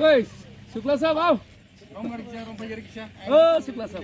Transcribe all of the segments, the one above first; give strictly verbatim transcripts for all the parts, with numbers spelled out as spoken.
Oi, Sukla sahab, aao. Oh, Sukla sahab.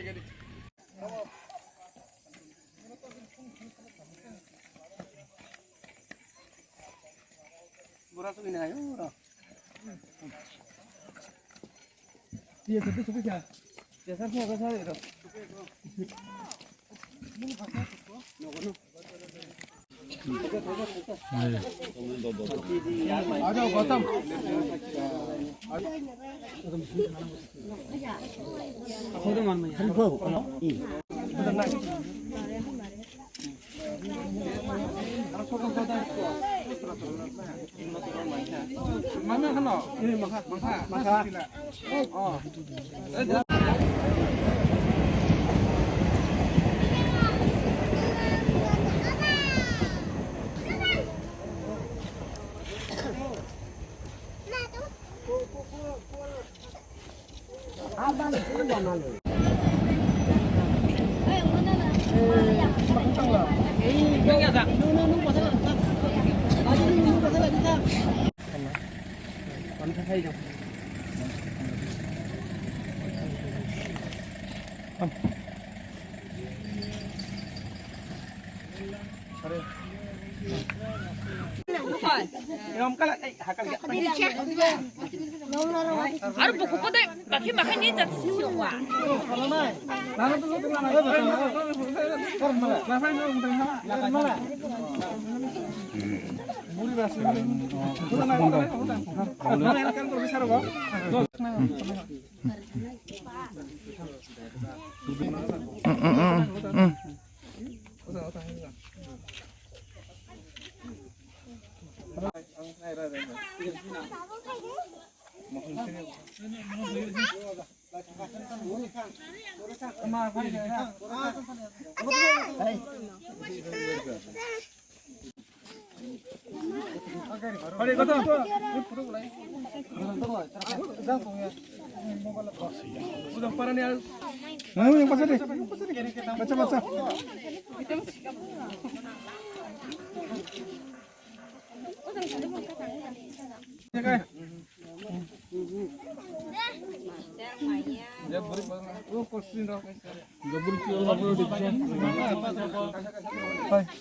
Aro buku ko dai, bakhi bakhi ni jat si wa.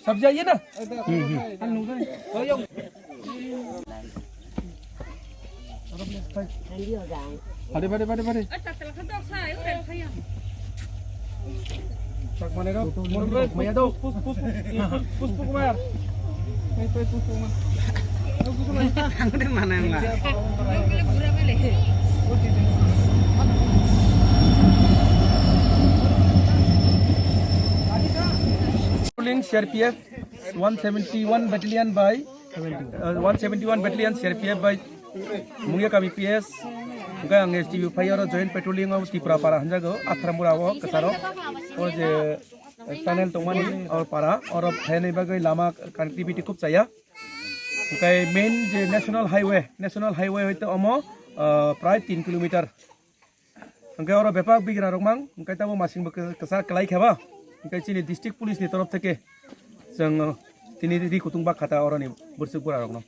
सब्जी आइए ना। फटे फटे फटे फटे। Puspuk Kumar. Ang de mana yang lah. Patrolling C R P F one seventy-one battalion by, uh, one seventy-one battalion C R P F by Mungia kami P S, hwnkhe ang S D P O phai oro joint patrolling o Tripura para hwnjago, Athramura o kwcharo. O je tunnel tongmani o para, oro phainai bagwi lama connectivity khub chaya. Hwnkhe main je national highway, national highway hoite omo, ah, prai tin kilometer. Hwnkhe oro bebak bigra rok mang, hwnkhe tamo masing bo kwchar kwlai khe ba, hwnkhe chini district police ni torof theke chwng tini ri kutung ba khata oroni bwswk bura rokno.